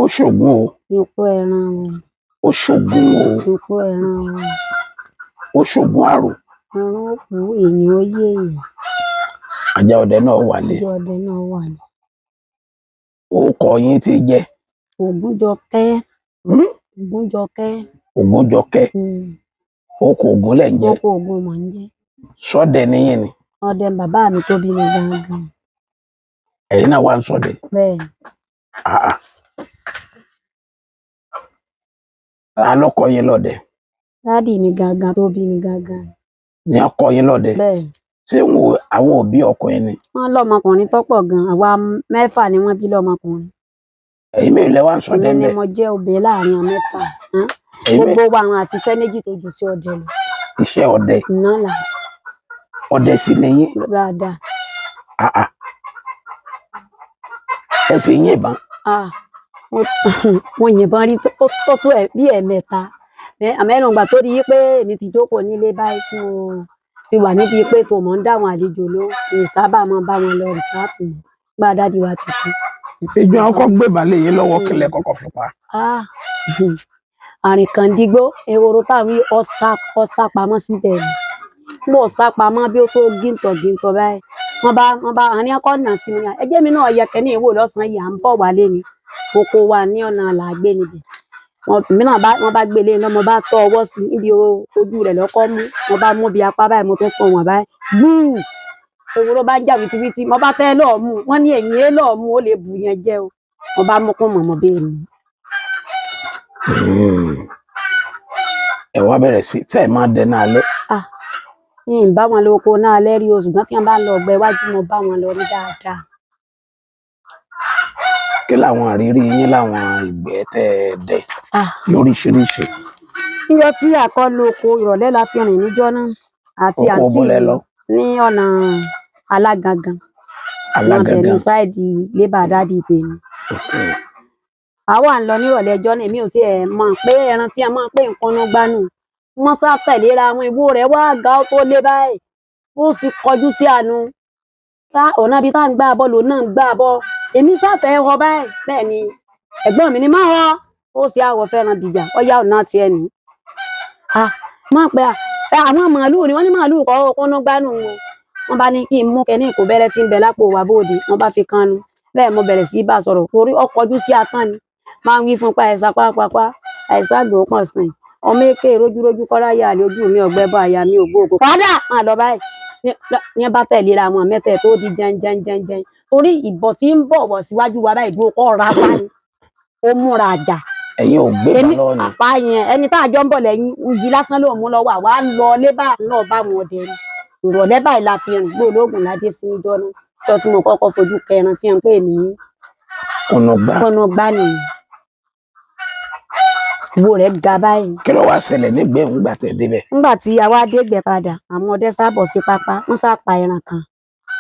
Ó ṣògùn o. Ikú ẹran o. Ó ṣògùn o. Ikú ẹran o. Ó ṣògùn àrò. Ẹran ó kú, èèyàn ó yé èèyàn. Ajá ọdẹ náà wálé. Ajá ọdẹ náà wà ní. Orúkọ yín ti jẹ́? Ògúnjọkẹ́. Ògúnjọkẹ́. Ògúnjọkẹ́. Oko Ògún lẹ̀ ń jẹ́? Oko Ògún mò ń jẹ́. Sọ́dẹ níyìn ni? Ọdẹ bàbá mi tó bí mi gangan. Ẹ̀yin náà wà ń sọdẹ? Bẹ́ẹ̀. Ah, ah. Ta ló kọ́ yín lọ́dẹ? Dádì mi gangan tó bí mi gangan. Ní ọkọ yín lọ́dẹ? Bẹ́ẹ̀. Ṣé àwọn òbí ọkùnrin ni? Wọ́n lọ́mọkùnrin tó pọ̀ gan, àwa mẹ́fà ni wọ́n bí lọ́mọkùnrin. Ẹ̀yin mélòó lẹ wá ń sọdẹ Èmi ni ńbẹ̀? mo jẹ́ obìnrin láàrin àwọn mẹ́fà. Ẹ̀yin Gbogbo wa àwọn àtisẹ́ méjì tó ju sí ọdẹ lọ. Iṣẹ́ ọdẹ. Iná là. Ọdẹ sì ni yín. Dáadáa. Ah, ah. Ẹ sì yìnbọn. Ah, mo yìnbọn rí tó tó ẹ bí ẹ̀ẹ̀mẹ́ta. Àmọ́ ẹnu ìgbà tó di pé èmi ti jókòó nílé báyìí tí mo ti wà níbi pé tó mọ̀ ń dá àwọn àlejò lóhùn, mi sábà máa ń bá wọn lọ rìsáàfù mọ́. Nígbà dádì wa ti kú. Ìjọ ọkọ gbébọn lé yín lọ́wọ́, kílẹ̀ kọ́kọ́ fi pa. Ah, àrìnkàndígbó, ehoro táwọn yìí ọ̀sá pamọ́ síbẹ̀ ni. Mo sá pamọ́ bí ó tó gíntọ̀ gíntọ̀ báyìí. Wọ́n bá àní ọkọ̀ nà sí mi ní. Ẹjẹ́ mi náà yẹ kẹ́ni ìwò lọ́sàn-án yìí, à ń bọ̀ wálé ni. Oko wa ní ọ̀nà làgbé níbẹ̀. Wọ́n bá gbélé iná, mo bá tọ́ ọwọ́ sí níbi ojú rẹ̀ lọ́kọ́ mú. Mo bá mú bí apá báyìí, mo tún pọ̀n wọ́n báyìí. Gbúù! Ehoro bá ń jà wìtìwìtì. Mo bá fẹ́ lọ́ọ̀ mú. Wọ́n ní ẹ̀yìn é lọ́ọ̀ mú, ó lè bù yẹn jẹ́ o. Mo bá mú kún mọ̀mọ́ bẹ́ẹ̀ ni. Ẹ wá bẹ̀rẹ̀ sí tẹ́ ẹ máa dẹná alẹ́. Ah, mi ì bá wọn lọ oko náà alẹ́ rí o, ṣùgbọ́n tí wọ́n bá lọ ọgbẹ́ iwájú, mo bá wọn lọ rí dáadáa. Kí làwọn àrírí yín láwọn ìgbẹ́ tẹ́ ẹ dẹ lóríṣiríṣi? Níjọ́ tí àkọlù oko ìrọ̀lẹ́ la fi rìn níjọ́ náà àti Oko àǹtí òbólẹ̀ mi lọ. ní ọ̀nà Alágangan. Alágangan. Wọ́n bẹ̀ ní sáìdì lébà dádì tèmi. Àwa ń lọ nírọ̀lẹ́ ọjọ́ náà, èmi ò tiẹ̀ mọ̀ pé ẹran tí a máa ń pè ń kọ́nú gbánú. Wọ́n sá tẹ̀léra àwọn ìwo rẹ̀ wá ga ó tó lé báyìí. Ó sì kọjú sí àánú. Tá ọ̀nà ibi tá à ń gbà bọ́ lòun náà ń gbà bọ́. Èmi sáfẹ́ họ báyìí. Bẹ́ẹ̀ ni ẹ̀gbọ́n mi ni má họ. Ó sì àwọ̀ fẹ́ràn bìjà. Ọ̀yá ọ̀nà tiẹ̀ nì. À má pẹ́ à. Àwọn màálù ni wọ́n ní màálù kọ́ kọ́nú gbánú wọn. Wọ́n bá ní kí n mú kẹ́ní ìkó bẹ́rẹ́ tí ń bẹ lápò wa bóde. Wọ́n bá fi kánú. Bẹ́ẹ̀ mo bẹ̀rẹ̀ sí í bá sọ̀rọ̀ torí ó kọjú sí atán ni. Máa ń wí fún pa ẹ̀sà pápápá, àìsàn àgbò pọ̀ sìn. Ọmọ èké rójúrójú kọ́lá yà lé ojú mi ọ̀gbẹ́ bá àyà mi ògbóògbò. Padà máa lọ báyìí. Ní bá tẹ̀léra àwọn mẹ́tẹ̀ẹ̀ tó di jẹun jẹun jẹun jẹun. Torí ìbọn tí ń bọ̀ wọ̀ síwájú wa báyìí dúró kọ́ ra pa ni. Ó múra àjà. Ẹ̀yin ò gbé Èmi bá lọ́wọ́ ni. àpá yẹn ẹni tá àjọ ń bọ̀ lẹ́yìn igi lásán ló mú lọ́wọ́ àwa ń lọ lébà náà bá wọn ọdẹ ni. Ìrọ̀lẹ́ báyìí la fi rìn gbó olóògùn ládé sí níjọ́ náà. Tó tí mo kọ́kọ́ fojú kẹran tí à ń pè ní Kùnùgbà. Kùnùgbà nìyẹn. Ìwo rẹ̀ ga báyìí. Kí ló wá ṣẹlẹ̀ nígbẹ́ òun gbà tẹ̀ débẹ̀? Nígbà tí a wá dégbẹ̀ padà, àwọn ọdẹ sábọ̀ sí pápá, wọ́n sá pa ẹran kan.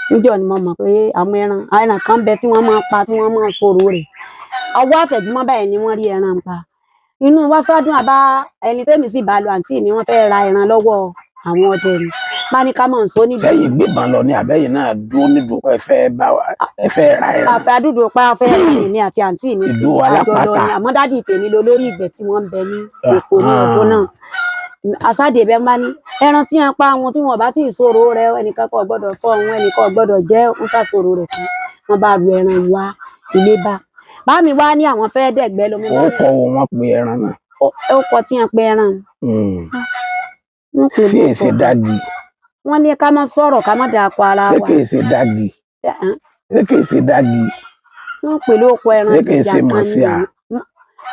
Níjọ́ ni mo mọ̀ pé àwọn ẹran kan bẹ tí wọ́n máa ń pa tí wọ́n máa ń sọ̀rọ̀ rẹ̀. Ọwọ́ àfẹ̀jùmọ́ báyìí ni wọ́n rí ẹran pa. Inú wa sádùn àbá ẹni tẹ́mi sì bá lọ àǹtí mi, wọ́n fẹ́ ra ẹran lọ́wọ́ àwọn ọdẹ ni. Bá ní ká mọ̀ ń sọ níbi. Sẹ́yìn gbébọn lọ ní àbẹ́yìn náà dúró nídùú pé ẹ fẹ́ ra ẹran. Àfẹ́ àdúgbò pa afẹ́ èmi àti àǹtí mi. Ìlú alápatà. Àmọ́ dádì tèmi lọ lórí ìgbẹ́ tí wọ́n ń bẹ ní oko ní ọdún náà. Asádì ẹ̀bẹ̀ máa ní ẹran tí wọ́n pa àwọn tí wọ́n bá tí ì sọ̀rọ̀ rẹ̀ ẹnìkan kò gbọ́dọ̀ fọ́ òun ẹnìkan kò gbọ́dọ̀ jẹ́ ń sàsọ̀rọ̀ rẹ̀ tán. Wọ́n bá ru ẹran wá ilé bá. Bá mi wá ní àwọn fẹ́ dẹ̀gbẹ́ lọ. Ó kọ wo wọ́n pe ẹran náà. Ó kọ tí wọ́n pe ẹran. Sí èsì dági. Wọ́n ní ká má sọ̀rọ̀ ká má dàpọ̀ ara wa. Ṣé kìí ṣe dági? Ṣé kìí ṣe dági? Wọ́n pè lóko ẹran Ṣé kìí ṣe mọ̀síà?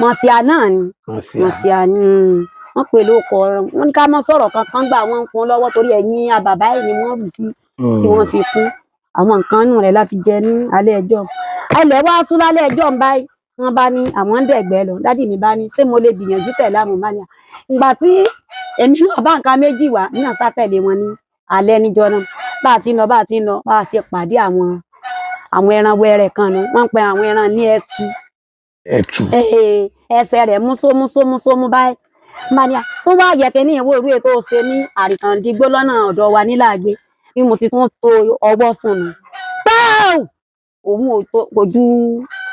Mọ̀síà náà ni. Mọ̀síà ni. Wọ́n pè lóko ẹran. Wọ́n ní ká má sọ̀rọ̀ kankan gbà wọ́n ń kún lọ́wọ́ torí ẹ̀yìn àbàbá yìí ni wọ́n rù sí tí wọ́n fi kú. Àwọn nǹkan nù rẹ̀ la fi jẹ ní alẹ́ ẹjọ́. Ilẹ̀ wá sún lálẹ́ ẹjọ́ ń báyìí. Wọ́n bá ní àwọn ń dẹ̀gbẹ́ lọ. Dádì mi bá ní ṣé mo lè gbìyànjú tẹ̀lé àwọn bá ní à. Ìgbà tí èmi náà bá nǹkan méjì wá, èmi náà sá tẹ̀lé wọn ní alẹ́ níjọ́ náà. Bá a ti ń lọ, bá a ti ń lọ, bá a ṣe pàdé àwọn ẹran wẹrẹ kan nu. Wọ́n ń pe àwọn ẹran ní ẹtu. Ẹtu. Ẹsẹ̀ rẹ̀ mú sómú sómú sómú báyìí. Bá ní à, tó wá yẹ kí ní ìwé ìrú ètò ṣe ní àrìkàndígbó lọ́nà ọ̀dọ̀ wa nílàgbé. Bí mo ti tún to ọwọ́ fún un. Táù! Òun ò tó, kò ju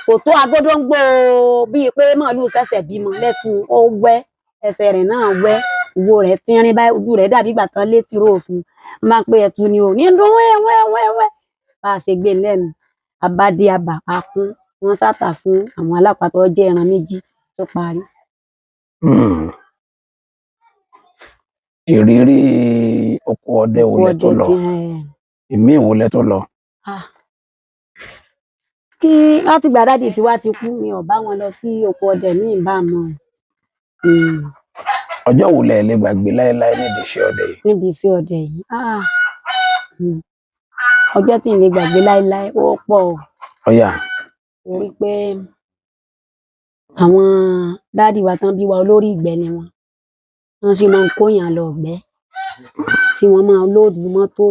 Kò tó agbódóńgbò bíi pé màálù ṣẹ̀ṣẹ̀ bímọ lẹ́tùn, ó wẹ́, ẹsẹ̀ rẹ̀ náà wẹ́, ìwo rẹ̀ tínrín báyìí, ojú rẹ̀ dàbí ìgbà tán létí rò fún un. Máa ń pé ẹtu ni o ní dún wẹ́wẹ́wẹ́wẹ́. Bá a ṣe gbé lẹ́nu, abádé abà akún, wọ́n sàtà fún àwọn alápatà, ó jẹ́ ẹran méjì tó parí. Ìrírí oko ọdẹ wo lẹ tó ọdẹ lọ? tí Ìmíì wo lẹ tó lọ? Ah. Kí láti gbà dádì tí wá ti kú, mi ò bá wọn lọ sí oko ọdẹ ní ìbámu. Ọjọ́ wo lẹ lè gbàgbé láéláé nídìí iṣẹ́ ọdẹ yìí? Níbi iṣẹ́ ọdẹ yìí. Ah. Ọjọ́ tí n lè gbàgbé láéláé ó pọ̀ o. Ọ̀yà. Torí pé àwọn dádì wa tán bí wa, olórí ìgbẹ́ ni wọ́n. Wọ́n sì máa ń kóyàn lọ ìgbẹ́, tí wọ́n máa ń lóòdù mọ́tò,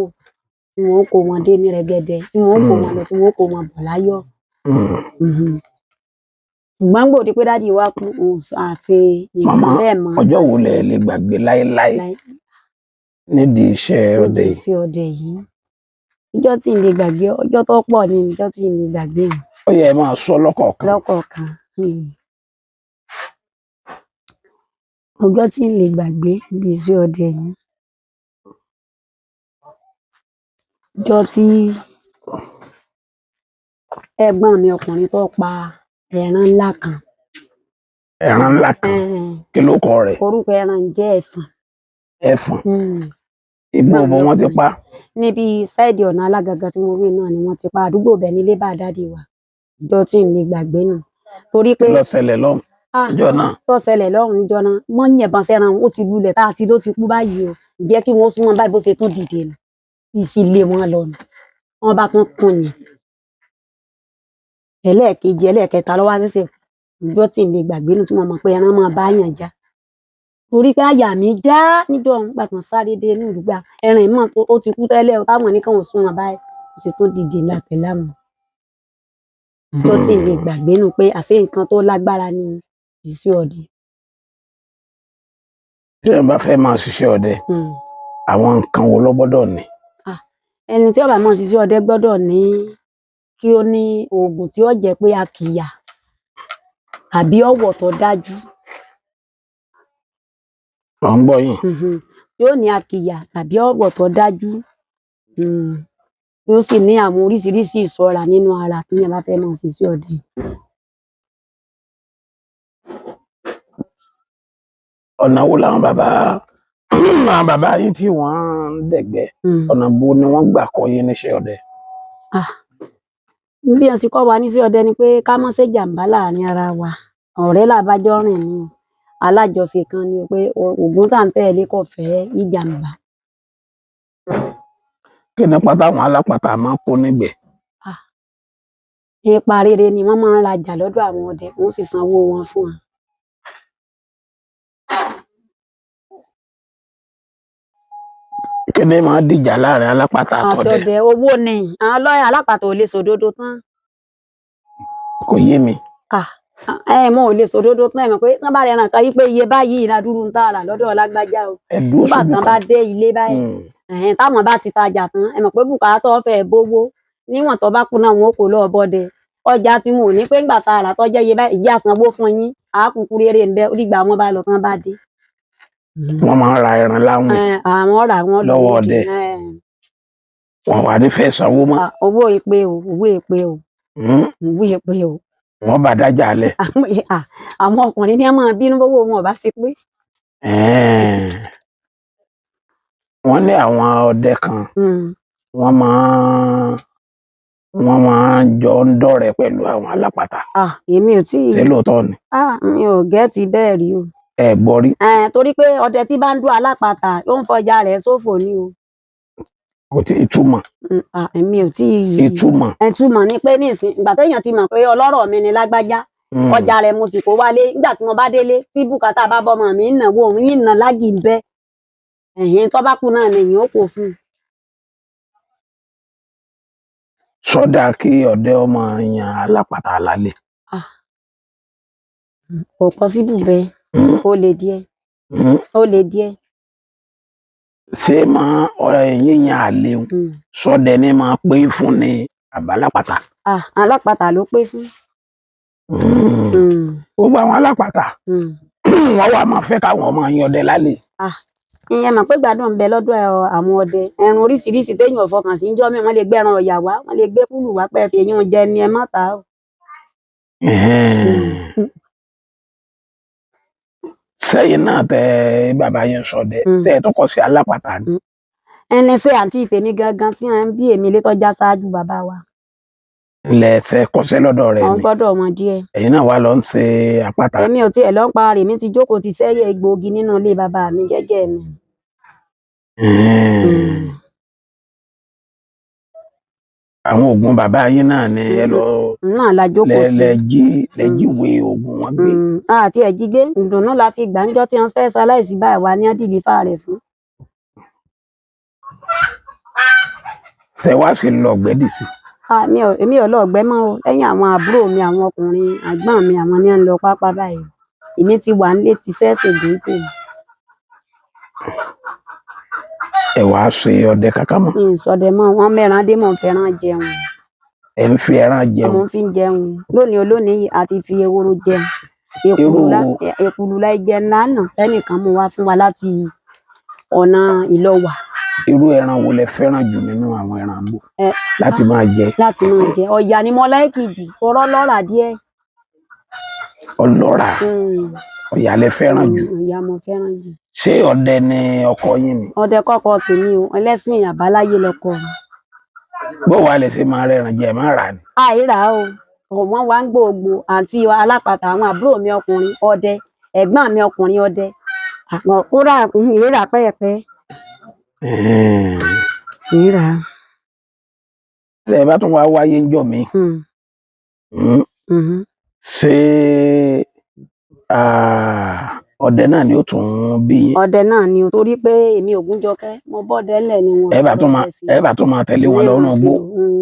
tí wọ́n ó kó wọn dé ní rẹ̀gẹ̀dẹ̀, tí wọ́n ó kó wọn lọ, tí wọ́n ó kó wọn bọ̀ láyọ̀. Ṣùgbọ́n gbòde pé dádì wa kú, òun àfi nǹkan Màmá, bẹ́ẹ̀ mọ́. ọjọ́ wo lẹ lè gbàgbé láéláé Láé nídìí iṣẹ́ ọdẹ níbi yìí? iṣẹ́ ọdẹ yìí. Ọjọ́ tí n lè gbàgbé, ọjọ́ tó pọ̀ ni ọjọ́ tí n lè gbàgbé o. Ó yẹ ẹ máa sọ lọ́kọ̀ọ̀kan. Lọ́kọ̀ọ̀kan. Ọjọ́ tí n lè gbàgbé níbi iṣẹ́ ọdẹ yìí. Ọjọ́ tí ẹ̀gbọ́n mi ọkùnrin tó pa ẹran ńlá kan. Ẹran ńlá kan. Kí ló kọ rẹ̀? Orúkọ ẹran ń jẹ́ ẹ̀fọ̀n. Ẹfọ̀n. Igbó Ẹ̀gbọ́n bo mi wọ́n ti ọkùnrin. pa? Níbi sáìdì ọ̀nà alágaga tí mo wí náà ni wọ́n ti pa, àdúgbò bẹ̀ nílé bá dádì wa. Ọjọ́ tí n lè gbàgbé nù. Torí Kí pé ló ṣẹlẹ̀ lọ́hùn ah níjọ́ náà? tó ṣẹlẹ̀ lọ́rùn níjọ́ náà, wọ́n yìnbọn sẹ́ran, ó ti lulẹ̀ tá a ti ló ti kú báyìí o. Ǹjẹ́ kí wọ́n súnmọ́ báyìí bó ṣe tún dìde nù. Ìsì lé wọn lọ nù. Wọ́n bá tún tún yìn. Ẹlẹ́ẹ̀kejì, ẹlẹ́ẹ̀kẹta ló wá ṣẹ̀ṣẹ̀ kú. Ọjọ́ tí n lè gbàgbé nù tí mo mọ̀ pé ẹran máa bá yàn já. Torí pé àyà mi já níjọ́ òun gbà tán sáré dé inú ìlú gbà. Ẹran yìí mọ̀ ó ti kú tẹ́lẹ̀ o, táwọn ní káwọn súnmọ́ báyìí. Ó sì tún dìde látẹ̀ láwọn. Ọjọ́ tí n lè gbàgbé nù pé àṣé nǹkan tó lágbára ni iṣẹ́ ọdẹ. Tí ẹ bá fẹ́ máa ṣiṣẹ́ ọdẹ, àwọn nǹkan wo ló gbọ́dọ̀ ní? Ẹni tí ó bá máa ṣiṣẹ́ ọdẹ gbọ́dọ̀ ní kí ó ní oògùn tí ó jẹ́ pé a kì í yà àbí ọ̀wọ̀ tó dájú. Ọ̀ ń gbọ́ yín. Yóò ní akìyà tàbí ọ̀wọ̀ tó dájú. Yóò sì ní àwọn oríṣiríṣi ìṣọ́ra nínú ara tí èèyàn bá fẹ́ máa ṣiṣẹ́ ọdẹ. Ọ̀nà wo làwọn bàbá àwọn bàbá yín tí wọ́n ń dẹ̀gbẹ́, ọ̀nà bo ni wọ́n gbà kọ́ yín níṣẹ́ ọdẹ? Bí wọ́n ṣe kọ́ wa níṣẹ́ ọdẹ ni pé ká má ṣe jàǹbá láàrin ara wa. Ọ̀rẹ́ làbájọ́ rìn ni, alájọṣe kan ni pé ògùn tá ń tẹ̀lé kò fẹ́ ìjàǹbá. Kí ni ipa táwọn alápatà máa ń kó nígbẹ́? Ipa rere ni wọ́n máa ń rajà lọ́dọ̀ àwọn ọdẹ, wọ́n sì sanwó wọn fún wọn. Kí ni máa ń dìjà láàrin alápatà àtọdẹ? Àtọdẹ owó ni, àwọn lọ́yà alápatà ò lè sòdodo tán. Kò yé mi. Ẹ mọ ò lè sòdodo tán, ẹ mọ̀ pé tán bá rẹran kan yí pé iye báyìí ládùúrú ń tààrà lọ́dọ̀ lágbájá o. Ẹ dúró Nígbà sójú tán bá kan. dé ilé báyìí, táwọn bá ti tajà tán, ẹ mọ̀ pé bùkátà ọ̀fẹ́ bówó, níwọ̀n tó bá kú náà wọn ó kó lọ́ọ́ bọ́dẹ. Ọjà tí wọn ò ní pé ńgbà tá a rà tó jẹ́ iye báyìí, ìyá sanwó fún yín, àákùkù rere ń bẹ, ó dìgbà wọn bá lọ tán bá dé. Wọ́n máa ń ra ẹran láwìn Àwọn ọ̀rà wọn lọ lọ́wọ́ lóde. ọdẹ. Wọ́n wà ní fẹ́ sanwó mọ́. Owó ìpè o, owó ìpè o, owó ìpè o. Wọ́n bá dájà lẹ̀. Àwọn ọkùnrin ní ẹ máa bínú bówó wọn ò bá ti pé. Wọ́n ní àwọn ọdẹ kan, wọ́n máa ń jọ ń dọ̀rẹ́ pẹ̀lú àwọn alápatà. Èmi ò tíì. Ṣé lóòótọ́ ni? Mi ò gẹ́tì bẹ́ẹ̀ rí o. Ẹ gbọ́ rí. Torí pé ọdẹ tí bá ń dún alápatà ó ń fọjá rẹ̀ ṣòfò ni o. Kò tí ì túmọ̀. Èmi ò tíì. Ìtumọ̀. Ìtumọ̀ ni pé nísìn ìgbà téèyàn ti mọ̀ pé ọlọ́rọ̀ mi ni lágbájá, ọjà rẹ̀ mo sì kó wálé, nígbà tí mo bá délé tí bùkátà bá bọ́mọ mi ń náwó òun yìí ń ná lágì ń bẹ́. Ẹ̀hìn tó bá kú náà ni èèyàn ó kó fún un. Sọ́dà kí ọdẹ ọmọ yan alápatà lálẹ́. Kò pọ́síbù bẹ́ẹ̀, ó le díẹ̀, ó le díẹ̀. Ṣé máa ọ̀rẹ́ yíyan àlè ń sọdẹ ní máa pé fún ni àbálápàtà? Alápatà ló pé fún. Gbogbo àwọn alápàtà wọ́n wá máa fẹ́ káwọn ọmọ yín ọdẹ lálẹ́. Ìyẹn mọ̀ pé gbádùn ń bẹ lọ́dọ̀ àwọn ọdẹ. Ẹran oríṣiríṣi téèyàn ò fọkàn sí ń jọ́ mi, wọ́n lè gbé ẹran ọ̀yà wá, wọ́n lè gbé kúlù wá pé ẹ fi eyín jẹ ni ẹ má ta o. Sẹ́yìn náà tẹ bàbá yẹn sọdẹ tẹ ẹ tó kọ sí alápàtà ni. Ẹni ṣe àǹtí tèmi gangan tí wọ́n ń bí èmi lé tọ́já ṣáájú bàbá wa. Ilẹ̀ ṣe kọsẹ́ lọ́dọ̀ rẹ̀ Wọ́n ni. gbọ́dọ̀ wọn díẹ̀. Ẹ̀yin náà wá lọ ń ṣe àpáta. Èmi ò tiẹ̀ lọ ń pa rèmi ti jókòó ti sẹ́yẹ egbòogi nínú ilé bàbá mi jẹ́jẹ́ mi. Àwọn oògùn bàbá yín náà ni ẹ lọ Náà la jókòó lẹ tì. lẹ jí lẹ jíwèé oògùn wọn gbé. Àti ẹ̀ jí gbé ìdùnnú la fi gbà ńjọ́ tí wọ́n fẹ́ ṣaláìsí báyìí wá ní ọ́dìlífà rẹ̀ fún. Tẹ wá sí lọ gbẹ́dì sí. Ah, mi ò èmi ò lọ ọgbẹ́ mọ́ o. Lẹ́yìn àwọn àbúrò mi, àwọn ọkùnrin àgbọ̀n mi, àwọn ni à ń lọ pápá báyìí. Èmi ti wà nílé ti sẹ́ẹ̀sì gbòógì. Ẹ wàá ṣe ọdẹ kankan mọ́. Mi ì sọdẹ mọ́, wọ́n mẹ́ran dé mò ń fẹ́ràn jẹun. Ẹ ń fi ẹran jẹun. Mo fi ń jẹun lónìí olónìí yìí àti fi ehoro jẹun. Èkuru láì jẹ lánàá ẹnìkan mú wá fún wa láti ọ̀nà Ìlọ́wà. Irú ẹran wo lẹ fẹ́ràn jù nínú àwọn ẹran àgbo láti máa jẹ? Láti máa jẹ ọ̀yà ni mo láìkì jù, tọrọ lọ́ra díẹ̀. Ọlọ́ràá. Ọ̀yà lẹ fẹ́ràn jù. Ọ̀yà mo fẹ́ràn jù. Ṣé ọdẹ ni ọkọ yín ni? Ọdẹ kọ́kọ́ tèmi o, ẹlẹ́sìn àbáláyé lọkọ mi. Bó wàá lè ṣe máa rẹran jẹ, ẹ má rà ni? Àìrà o, wọ́n wá ń gbòògbò àǹtí alápàtà, àwọn àbúrò mi ọkùnrin ọdẹ, ẹ̀gbọ́n mi ọkùnrin ọdẹ, àwọn kóra ìrírà pẹ́ẹ́pẹ́. Ìrírà. Tẹ ẹ bá tún wá wáyé ńjọ́ mi, ṣé ọdẹ náà ni ó tún bí yín? Ọdẹ náà ni o, torí pé èmi Ògúnjọkẹ́ mo bọ́dẹ ńlẹ̀ ni wọn. Ẹ bá tún máa ẹ bá tún máa tẹ̀lé wọn lọ́nà igbó.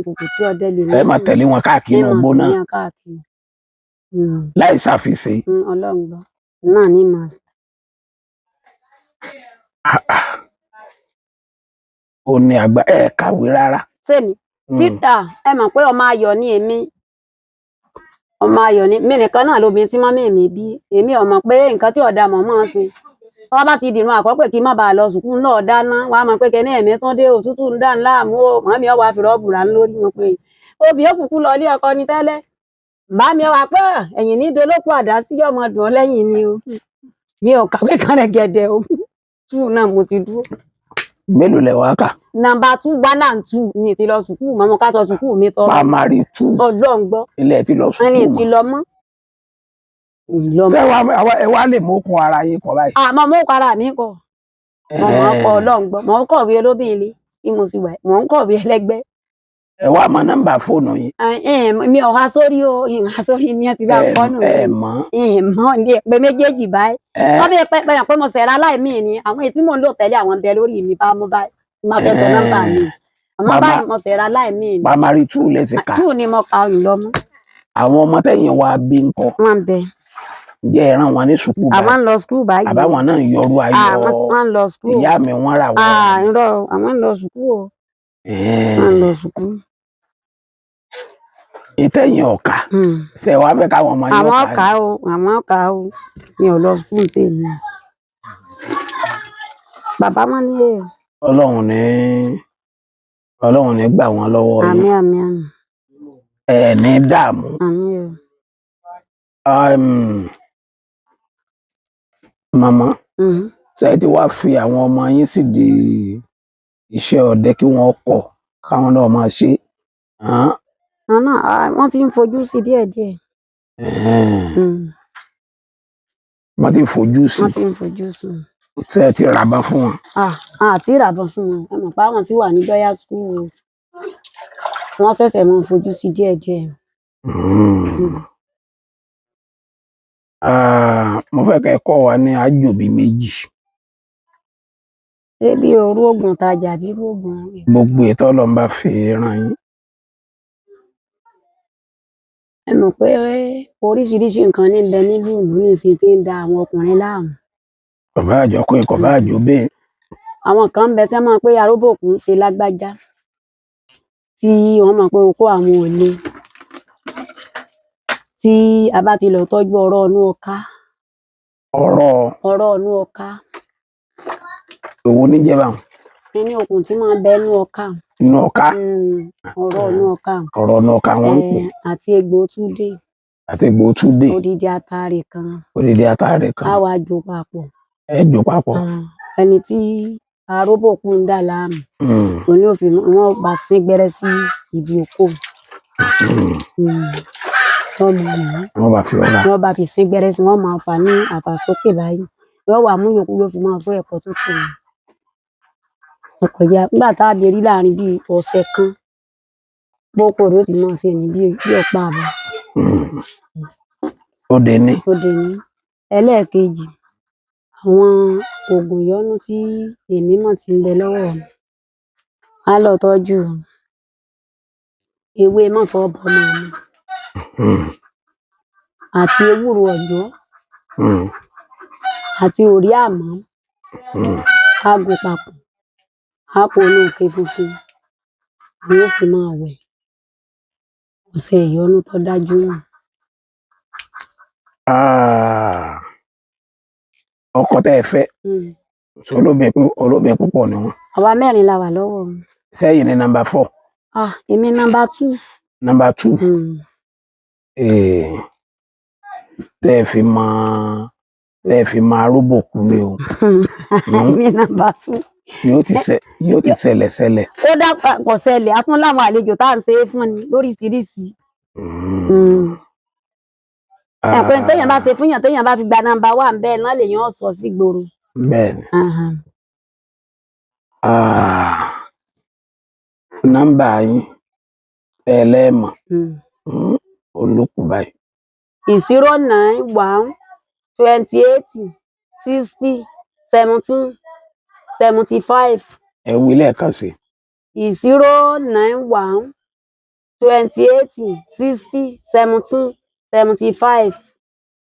Kòkò tí ọdẹ lè Ẹ máa tẹ̀lé wọn káàkiri inú igbó náà káàkiri. láì ṣàfìṣe. Ọlọ́run gbọ́ náà ní màá. Ó ní àgbà ẹ kàwé rárá. Sẹ́mi títà ẹ mọ̀ pé ọmọ ayọ̀ ni èmi, ọmọ ayọ̀ ni mí nìkan náà lóbìnrin tí mọ́mí mi bí. Èmi ò mọ̀ pé nǹkan tí ọ̀dà mọ̀ máa ń ṣe wọ́n bá ti dìrun àkọ́pẹ́ kí n má bàa lọ sùkúù náà dáná wọ́n á mọ̀ pé kẹ́ni ẹ̀mí tún dé òtútù ń dà ńlá àmú o, màmí ọ̀ wá fi rọ́ọ̀bù rà ń lórí wọn pé obì ó kúkú lọ ilé ọkọ ni tẹ́lẹ̀. Bá mi wá pé ẹ̀yìn ní dolóko àdá sí ọmọ dùn ọ́ lẹ́yìn ni o. Mi ò kàwé kan rẹ̀ gẹ̀dẹ̀ o, two náà mo ti dúró. Mélòó lẹ wàá kà? Nàmbà 2, 1 and 2 ni ti lọ sùkúù mọ́, mo ká sọ sùkúù mi tọrọ. Primary 2. Ọlọ́run gbọ́. Ilẹ̀ ti lọ Wọ́n ní sùkúù ti mọ́. lọ mọ́. Ṣé ẹ wá lè mú okun ara yín kọ báyìí? Àmọ́ mo kọ ara mi kọ. Mo mọ̀ ọ́ kọ, Ọlọ́run gbọ́. Mo ń kọ̀wé olóbìnrin bí mo sì wà. Mo ń kọ̀wé ẹlẹ́gbẹ́. Ẹ wá mọ nọ́mbà fóònù yín. Mi ò há sórí o, ìhà sórí ni ẹ ti bá kọ́ nù. Ẹ mọ̀. Ìmọ̀ ní pé méjèèjì báyìí. Wọ́n fi pẹ́ pẹ́ pé mo ṣẹ̀ra aláìmí ni àwọn èyí tí mò ń lò tẹ́lẹ̀ àwọn ń bẹ lórí mi bá mú báyìí. Má fẹ́ sọ nọ́mbà mi. Àmọ́ báyìí mo ṣẹ̀ra aláìmí ni. Primary 2 lẹ ti kà. 2 ni mo kà ń lọ mọ́. Àwọn ọmọ tẹ̀yìn wa bí ń kọ́. Wọ́n ń bẹ. Ǹjẹ́ ẹ rán wọn ní sùkúù báyìí? Àwọn ń lọ sùkúù báyìí. Àbáwọn náà ń yọrú ayọ̀. Àwọn ń lọ sùkúù. Ìyá mi wọ́n rà wọ́n. Irọ́, àwọn ń lọ sùkúù o. Wọ́n ń lọ sùkúù. Ìtẹ̀yìn ọ̀kà. Ṣé wàá fẹ́ káwọn ọmọ yín Àwọn ọ̀kà ọ̀kà o, àwọn ọ̀kà o. Mi ò lọ sùkúù tèmi. Bàbá wọn ní èrò. Ọlọ́run ní gbà wọ́n lọ́wọ́ yín. Àmín àmín àmín. Ẹ ní dààmú. Àmín o. Màmá, ṣé ẹ ti wá fi àwọn ọmọ yín sì di iṣẹ́ ọdẹ kí wọ́n kọ́ káwọn náà máa ṣe? Àwọn náà wọ́n ti ń fojú sí díẹ̀díẹ̀. Wọ́n ti ń fojú sí. Wọ́n ti ń fojú sí. Ṣé ẹ ti ràbá fún wọn? Àti ràbọ̀ fún wọn. Ẹ mọ̀ pé àwọn tí wà ní Joyous School o. Wọ́n ṣẹ̀ṣẹ̀ máa ń fojú sí díẹ̀díẹ̀. Mo fẹ́ kẹ́ ẹ kọ́ wa ní àjò bíi méjì. Ṣé bí orú ògùn tajà bí irú ògùn? Gbogbo ètò Ọlọ́run bá fi ràn yín. Ẹ mọ̀ pé oríṣiríṣi nǹkan ní bẹ nílùú ìlú nìsín tí ń da àwọn ọkùnrin láàmú. Bàbá àjọ pé kò bá àjò bẹ́ẹ̀. Àwọn kan ń bẹ tẹ́ mọ̀ pé aróbòkun ń ṣe lágbájá tí wọ́n mọ̀ pé okó àwọn ò le. Tí Tí a bá ti lọ tọ́jú ọ̀rọ̀ inú ọká, Ọ̀rọ̀ ọ̀rọ̀ inú ọká, èwo níjẹ́ báwọn? Kíní okùn tí máa ń bẹ inú ọká, Inú ọká. Ọ̀rọ̀ inú ọká. Ọ̀rọ̀ inú ọká wọ́n ń pè. Àti egbò túdé, Àti egbò túdé, odidi atare kan, odidi atare á kan. wá jó papọ̀. Ẹ jò papọ̀. Ẹni tí aróbòkú ń dà láàmú, òun ni ó fi wọn bá sín gbẹ́rẹ́ sí ibi okó. Wọ́n mọ̀ ọ́n. Wọ́n bá fi ọ̀rá. Wọ́n bá fi sín gbẹ́rẹ́ sí, wọ́n máa fà ní àfàsókè báyìí. Yóò wá mú yòókù yóò fi máa fún ẹ̀kọ́ tútù mu. Ọkọ̀ ìyá nígbà tá a bí rí láàrin bíi ọ̀sẹ̀ kan, bókó rẹ̀ ó ti máa ṣe ní bíi bí ọ̀pá àbọ̀. Ó dé ní. Ó dé ní. Ẹlẹ́ẹ̀kejì, àwọn oògùn ìyọ́nú tí èmi mọ̀ tí ń bẹ lọ́wọ́ mi. Á lọ tọ́jú ewé mọ̀fọ́bọmọ mi àti ewúro ọ̀jọ́ àti òrí àmọ́. Á gún papọ̀, á pò inú ike funfun ni ó fi máa wẹ̀. Ọṣẹ ìyọnu tó dájú nù. Ah, ọkọ tẹ́ ẹ fẹ́, ṣé olóbìn púpọ̀ ni wọ́n? Àwa mẹ́rin la wà lọ́wọ́ wọn. Sẹ́yìn ní number 4? Ah, èmi number 2. Number 2. Tẹ́ ẹ fi mọ tẹ́ ẹ fi mọ arúgbòkú ni o. Èmi number 2. Yóò ti ṣẹlẹ̀ ṣẹlẹ̀. Ó dá kò ṣẹlẹ̀, a tún láwọn àlejò tá à ń ṣe é fún ni lóríṣiríṣi. Ẹ pé téèyàn bá ṣe fún yàn, téèyàn bá fi gba number 1 bẹ́ẹ̀ náà lèèyàn sọ sí gbòòrò. Bẹ́ẹ̀ni. Ah, nọ́mbà yín tẹ́ ẹ lẹ́ẹ̀mọ̀ olókùn báyìí. 091 28 60 17 75. Ẹ wí lẹ́ẹ̀kan sí. 091 28 60 17 75.